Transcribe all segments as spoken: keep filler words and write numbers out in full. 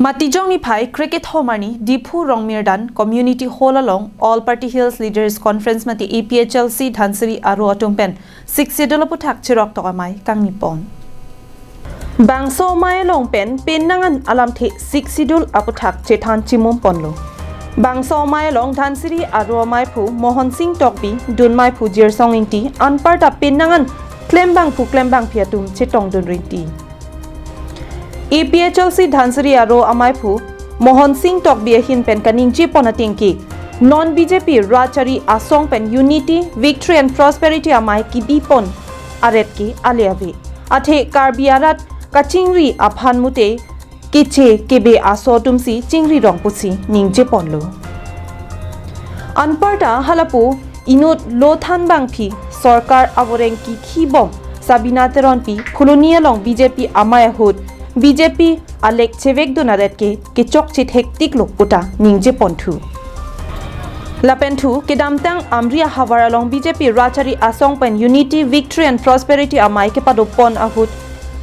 Matijong niphai krekethom arni Diphu Rongmirdan Community Hall along All Party Hills Leaders Conference mate A P H L C Dhansiri Aro atum pen Sixth Schedule aputhak cherok tok amei kangni pon. Bangso amei along pen penang an alamthe Sixth Schedule aputhak chethan chimum ponlo. Bangso amei along Dhansiri Aro amaiphu Mohon Sing Tokbi, dun maiphu Jirsong Ingti, anparta penang an klembangphu klembangphi atum chetongdun rinti. A P H L C Dhansiri Aro amaiphu Mohon Sing Tokbi ahin pen kaningje pon ateng ke, non B J P Rajchari Asong pen Unity, Victory and Prosperity amei kebi pon aret ke ale ave. Athe Karbi arat kachingri aphan mute keche kebe aso atumsi chingri rong pusi ningje ponlo. Anparta halapu inut lo thanbangphi sorkar avoreng kikhi bom Sabina Teronpi Phuloni along B J P amei ahut B J P alek chevekdun aret ke kechokche thektiklo puta ningje ponthu. Lapen thu kedamtang Amri ahavar along B J P Rajchari Asong pen Unity, Victory and Prosperity amei kepado pon ahut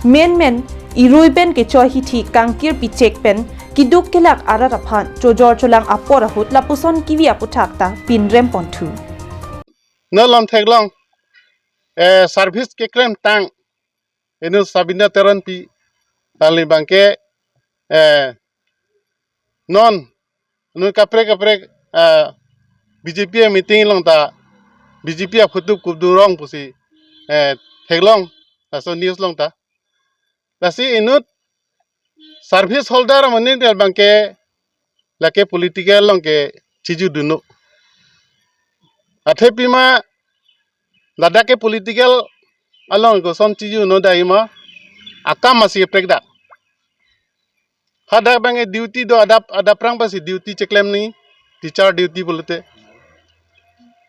menmen irui pen kecho hithi kangkir pichek pen keduk kelak arat aphan chojor cholang apor ahut lapuson kevi aputhak ta pinrem ponthu. Non lam theklong, eh, service keklem tang inut Sabina Teronpi, kali abangke, eh, non, non kaprek kaprek, eh, B J P meeting along ta B J P aphutup kudun rong pusi, eh, theklong laso news along ta. Lasi inut service holder amonit abangke lake political along ke chijudunlo. Athe pima ladak ke political along koson chijudun dai ma, akam masi prekdak. Hadak abangke duty do, adap adap prang pasi duty cheklem nangji, teacher duty pulote.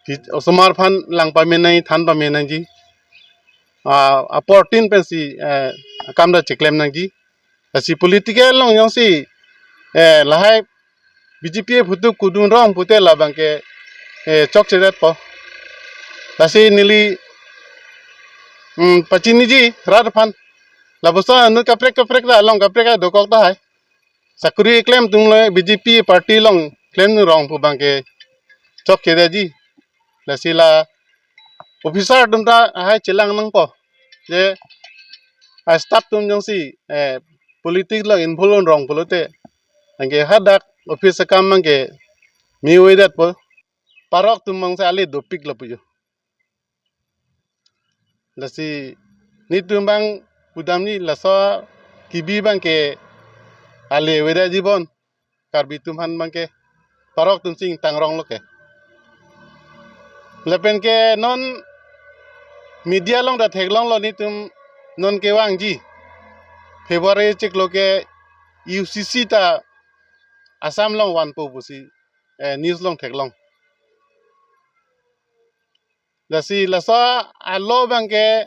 Ti-, osomar aphan lang pame nangji, than pame nangji. Ah, apor tin pensi, eh, akam ta cheklem nangji. Lasi political along jongsi, eh, lahai B J P aphutup kudun rong pute labangke, eh, chokchedetpo. Lasi neli, hmm, pachiniji rat aphan. Lapuson inut kaprek kaprek ta along kaprek ta dokok tahai. Sakuri klem atum le B J P party along klemdun rong pu abangke chokchedetji. Lasi la officer atum ta lahai chelang nangpo. Je a staff atum jongsi, eh, politics along involve rong pulote, anke hadak office akam abangke me-oidetpo. Parok atum abangsi ale dopiklo pujo. Lasi netum abang pudamji laso kebi abangke ale oidetji bon. Karbi atum aphan abangke parok atumsi ingtang ronglo ke. Lapen ke non media along ta theklonglo netum non kevangji. February chiklo ke U C C ta Assam along vanpo pusi, eh, news along theklong. Lasi laso a-law abangke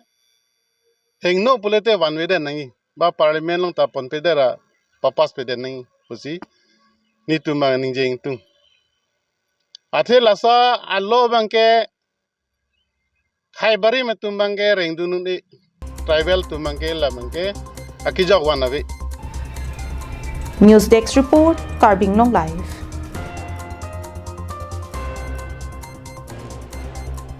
hingno pulote vanvedet nangji. Ba parliament along ta ponpedet ra papass pedet nangji pusi netum abang ningje ingtung. Athe laso a-law abangke khei barim atum abangke rengdun un-e, tribal atum abangke la abangke akejok van ave. News Desk Report, Karbi Anglong Live.